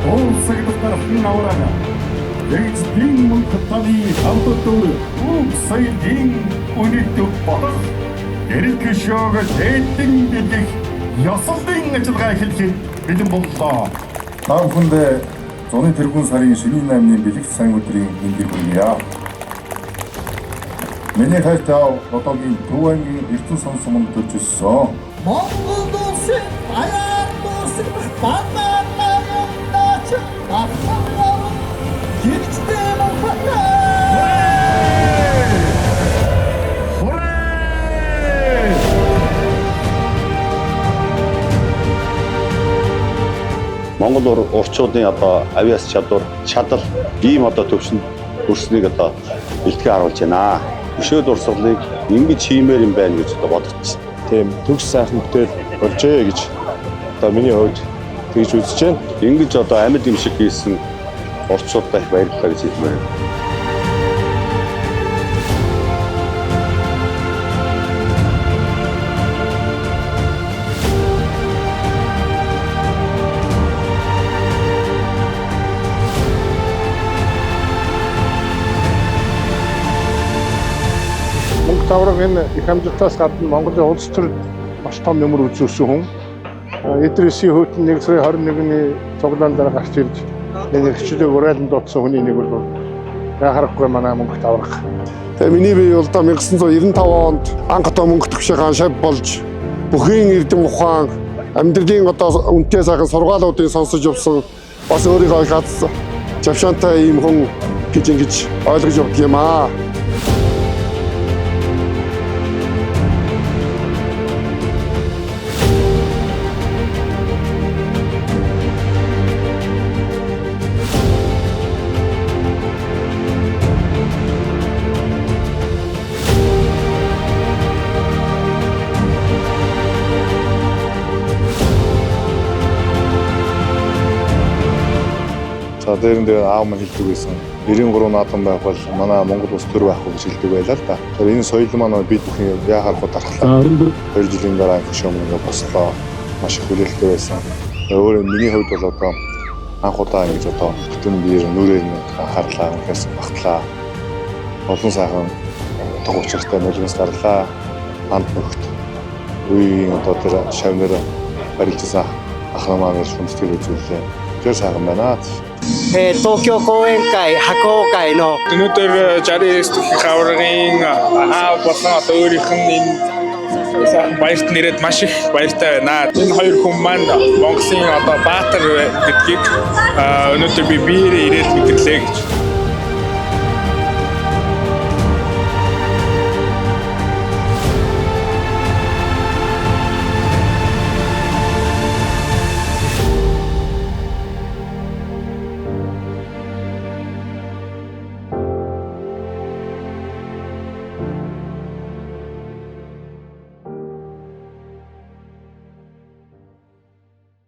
Дуусагдах дархан аврага. Тэгждийн мөнх таны хавдад үг соёлын үнэт болох Эрик шог дээдэн дэлгэх ёслолын ажиллагаа эхлэхэд бэлэн боллоо. Та бүхэндээ зуны тэргүүн сарын шөнийн 8-ны бэлэгт сайн өдрийн мэндийг хүргье. Миний хайртай аав одоогийн Төв аймгийн Эрдэнэ сан суманд төрж өссөн. Монгол улсын баяр дуусах бананаач дархан жигчтэй мөнхөтэй. Хүрээ! Монгол урчуудын одоо авиас чадвар, чадал ийм одоо төвшөнд хүрснийг одоо бэлтгэн харуулж байна. Өшөө дурсгалыг ингэж хиймээр юм байна гэж одоо бодож. Тийм төгс сайхан бүтээл болжээ гэж одоо миний хувьд тэгж үзэж байна. Ингэж одоо амьд юм шиг хийсэн урчуудаа их баярлалаа гэж хэлмээр байна. Мөнх тавраг энэ их амжилтаас гадна Монголын улс төр маш том нөмөр үзүүлсэн хүн. Идрисийн хүйтэн 1 сарын 21-ний цуглаан дараа гарч ирж энэ эрхчлөөг урайлан дуудсан хүний нэг бол яхахгүй манай мөнх тавраг. Тэгээ миний бие бол одоо 1995 онд анх одоо мөнгө төгшөөх шав болж бүхийн эрдэм ухаан амьдралын одоо үнэтэй сайхан сургаалуудыг сонсож явсан бас өөрийгөө их аз завшаантай ийм хүн гэж ингэж ойлгож явдаг юм аа. За дээр нь дээр аав маань хэлдэг байсан. 93 наадам байх бол манай Монгол улс төр байхгүй гэж хэлдэг байлаа л да. Тэгэхээр энэ соёл маань бид бүхэн яхаарахгүй дархлаа. 2 жилийн дараа анх шоу ингээ бослоо. Маш их хүлээлттэй байсан. Тэгээ өөрөө миний хувьд бол одоо анх удаа ингэж одоо бүтэн биеэр нүрээр нь анхаарлаа, үнэхээр багтлаа. Олон сайхан утга учиртай нулимс гарлаа. Анд нөхд үеийн одоо тэр шавнар барилжсан ах нар маань хүндэтгэл үзүүллээ. Тэр сайхан байна. 東京講演会白鵬会の Өнөөдөр 69 дэх аваргын аав болон одоо өөрийнх нь энэ сайхан баярт нэрээд маш их баяртай байна. Энэ хоёр хүн маань Монголын одоо баатар гэдгийг өнөөдөр би биеэрээ ирээд мэдэрлээ гэж.